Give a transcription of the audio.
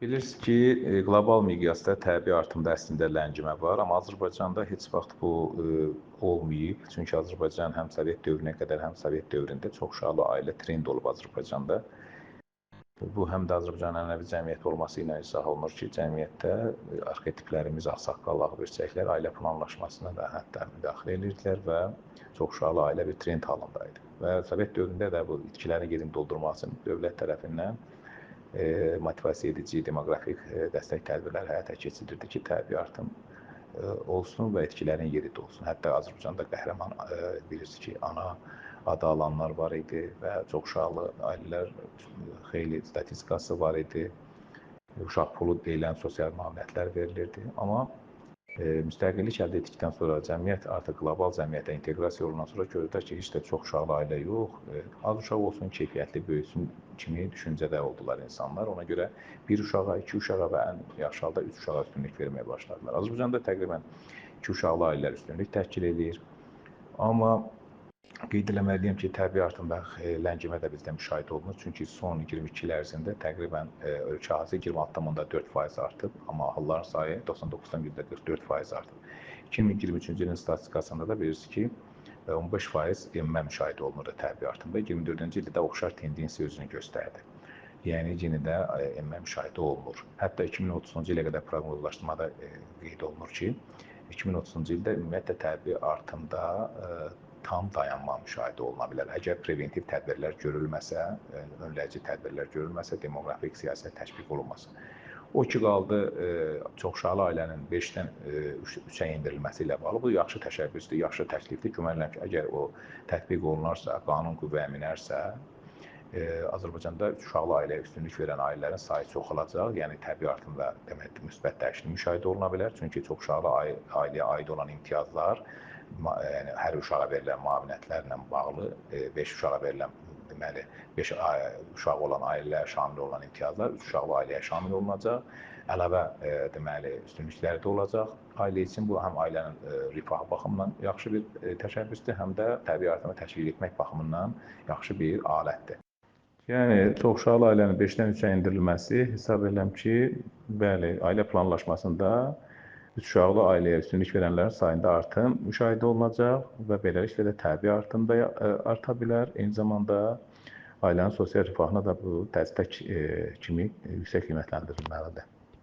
Bilirsiniz ki, qlobal miqyasda təbii artımda əslində ləngimə var, amma Azərbaycanda heç vaxt bu olmayıb. Çünki Azərbaycan həm Sovet dövrünə qədər, həm Sovet dövründə çoxuşaqlı ailə trend olub Azərbaycanda. Bu həm də Azərbaycan ənənəvi cəmiyyəti olması ilə izah olunur ki, cəmiyyətdə arxetiplərimiz, ağsaqqal, ağbirçəklər ailə planlaşmasına da hətta müdaxilə edirdilər və çoxuşaqlı ailə bir trend halında idi. Və Sovet dövründə də bu itkilərin yerini doldurmaq üçün dövlət tərəfindən motivasiya edici demoqrafik dəstək tədbirlər həyata keçirilirdi ki, təbii artım olsun və itkilərin yeri dolsun. Hətta Azərbaycanda qəhrəman bilirsiniz ki, ana adı alanlar var idi və çoxuşaqlı ailələr xeyli statistikası var idi. Uşaq pulu deyilən sosial müavinətlər verilirdi. Amma müstəqillik əldə etdikdən sonra cəmiyyət artıq qlobal cəmiyyətə inteqrasiya olundan sonra gördülər ki, heç də çox uşaqlı ailə yox, az uşaq olsun, keyfiyyətli böyüsün kimi düşüncədə oldular insanlar. Ona görə bir uşağa, iki uşağa və ən yaxşı halda üç uşağa üstünlük verməyə başladılar. Azərbaycanda təqribən iki uşaqlı ailələr üstünlük təşkil eləyir. Amma qeyd eləməliyəm ki, təbii artımda ləngimə də bizdə müşahidə olunur. Çünki son 22 il ərzində təqribən ölkə əhalisi 26,4% artıb, amma ahılların sayı 99,44% artıb. 2023-cü ilin statistikasında da bilirsiniz ki, 15% enmə müşahidə olunur təbii artımda. 24-cü ildə də oxşar tendensiya özünü göstərdi. Yəni yenə də enmə müşahidə olunur. Hətta 2030-cu ilə qədər proqnozlaşdırmada qeyd olunur ki, 2030-cu ildə ümumiyyətlə təbii artımda tam dayanma müşahidə oluna bilər. Əgər preventiv tədbirlər görülməsə, önləyici tədbirlər görülməsə, demoqrafik siyasət tətbiq olunmasa. O ki qaldı çoxuşaqlı ailənin 5-dən 3-ə endirilməsi ilə bağlı. Bu yaxşı təşəbbüsdür, yaxşı təklifdir. Güman ki, əgər o tətbiq olunarsa, qanun qüvvəyə minərsə, Azərbaycanda üç uşaqlı ailəyə üstünlük verən ailələrin sayı çoxalacaq. Yəni təbii artımda demək müsbət dəyişiklik müşahidə oluna bilər. Çünki çoxuşaqlı ailəyə aid olan imtiyazlar, yəni hər uşağa verilən müavinətlərlə bağlı 5 uşağa verilən, deməli 5 uşağı olan ailələrə şamil olan imtiyazlar 3 uşaqlı ailəyə şamil olunacaq. Əlavə deməli üstünlükləri də olacaq ailə üçün. Bu həm ailənin rifahı baxımından yaxşı bir təşəbbüsdür, həm də təbii artımı təşvik etmək baxımından yaxşı bir alətdir. Yəni çoxuşaqlı ailənin 5-dən 3-ə endirilməsi hesab edirəm ki, bəli, ailə planlaşmasında üç uşaqlı ailəyə üstünlük verənlərin sayında artım müşahidə olunacaq və beləliklə də təbii artım da arta bilər. Eyni zamanda ailənin sosial rifahına da bu dəstək kimi yüksək qiymətləndirilməlidir.